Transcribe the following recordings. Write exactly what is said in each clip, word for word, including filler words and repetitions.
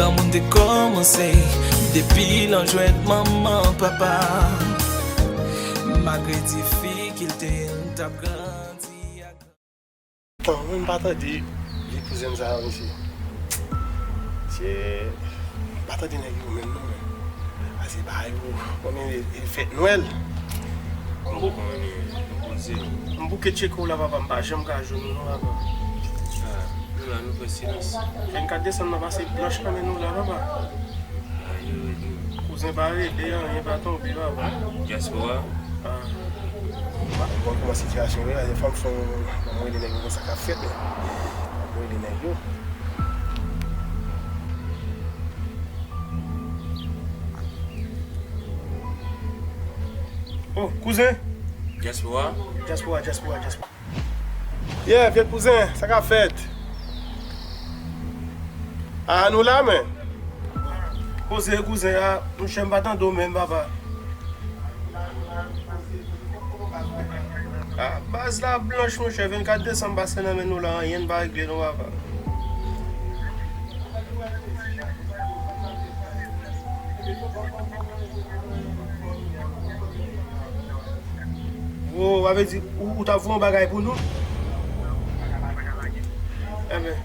Tan moun te kòmanse, depi nan jwèt manman, papa. Malgre difikilte, n t ap grandi ak Tan, mwen m pa tande vye kouzen m sa yo, mesye. Se, m pa tande nèg yo menm non, men. A se bagay yo, konnen e, e fèt Nwèl. Kòman w konnen nou poze? M bouke tcheke w la, papa, m pa janm ka jwenn ou non, papa. Ah, nou la, nou fè silans. Vennkat desanm nan pase blanch nan men nou la, papa. Kouzen pa rele, anyen pa tonbe, papa. Dyaspora? Ah. Bon, kòman sitiyasyon yo la, fò m fè yon, fò m rele nèg yo, sa k ap fèt, men. Fò m rele nèg yo. Oh, kouzen! Dyaspora? Dyaspora, dyaspora, dyaspora. Yeah, vye kouzen, sa k ap fèt? Ah, nou la, men. Poze kouzen a, monchè, m pa tande w menm, papa. Ah, baz la blanch, monchè, vennkat desanm pase nan men nou la, anyen n pa regle non, papa. Wo, sa vle di, ou, ou t ap voye yon bagay pou nou? Enben.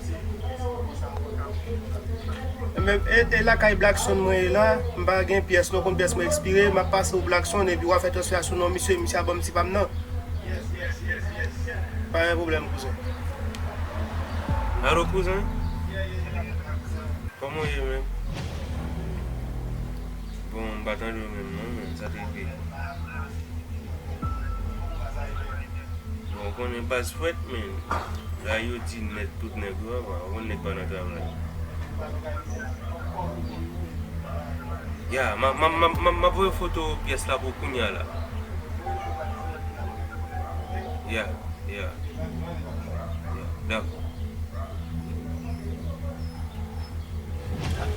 Enben, e, e lakay Blackson mwen ye la, m pa gen pyès, non, konn pyès mwen ekspire, m ap pase w Blackson, epi w a fè transfè a sou non misye, misye a ban m ti pa m nan. Pa gen pwoblèm, kouzen. Alo, kouzen? Kòman w ye, menm? Bon, m pa tande w menm, non, men sa te rive. Bon, ou konnen baz frèt, men la yo di nèt tout nèg yo, papa. Ou konnen nèg pa nan travay. Ya, m a, m a, m a, m a, m a voye foto pyès la pou kounya la. Ya, ya. Ya, dakò.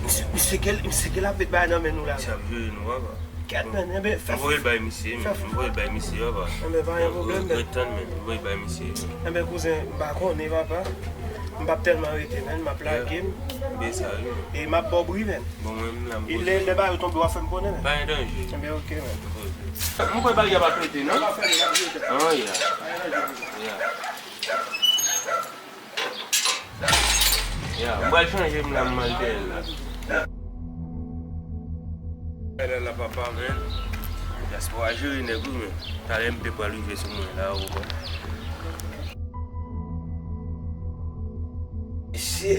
Misye, misye gen, misye gen l ap met bagay nan men nou la. Misye ap jere nou, papa. Kèt, men, enben, fè. M voye l bay misye, men. M voye l bay misye, papa. Enben, pa gen pwoblèm, men. Ret tann, men. M voye l bay misye. Enben, kouzen, m pa konnen, papa. M p ap tèlman rete, men. M ap lage m. Byen sa, wi, men. E m ap ba w bri, men. Bon, mwen, m la, m poze. Lè, lè bagay yo tonbe, w a fè m konnen, men. Pa gen danje. Enben, oke, men. M voye. M kwè bagay yo ap rete, non? Ah, ya. Ya. Ya, m pral chanje m la, m al dèyè l la. Dèyè l la, papa, men. Dyaspora jere nèg wi, men. Talè M P pral rive sou mwen la, ou konprann. Mesye,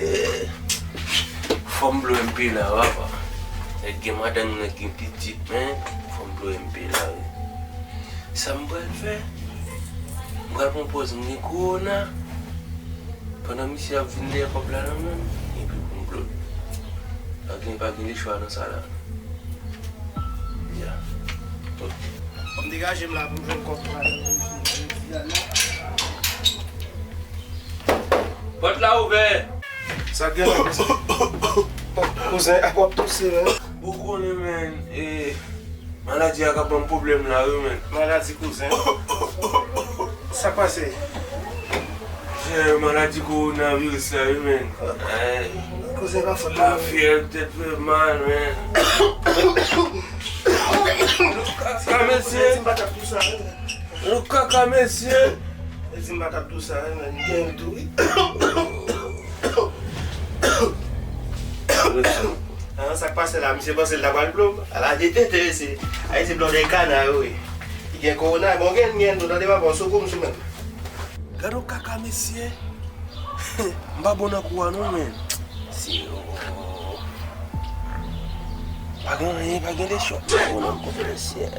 fò m blow M P la, papa. Nèg gen madanm, nèg gen pitit, men fò m blow M P la, wi. Sa m pral fè? M pral pran pòz m gen kowona. Pandan misye ap vin dèyè kòb la nan men m, epi pou m blow l. Pa gen, pa gen lechwa nan sa la. Ya. Ok. Fò m degaje m la pou m jwenn kòb la nan men misye. Pòt la ouvè. Sa k gen la, kouzen? Kouzen, ak w ap touse, men. Ou konnen, men, e, maladi a ka ban m pwoblèm la, wi, men. Maladi, kouzen? Sa k pase? Jè maladi kowonaviris la, wi, men. Kouzen, pa fòt mwen. Lafyèv, tèt fè mal, men. Kaka, mesye. Di m pa t ap tou sa, wi. Nou kaka, mesye. E di m pa t ap tou sa, wi, men. M gen l tou, wi. Ah, sa k pase la, misye panse l ta pral blow m. Ala de tenten, mesye. Ayiti blow de kana, wi. Li gen kowona, bon, gen, gen, nou tande papa, sou kou m sou men. Gade yon kaka, mesye. M pa bon nan kou a non, men. Si, oh. Pa gen anyen, pa gen lechwa. M pa bon nan kou, mesye.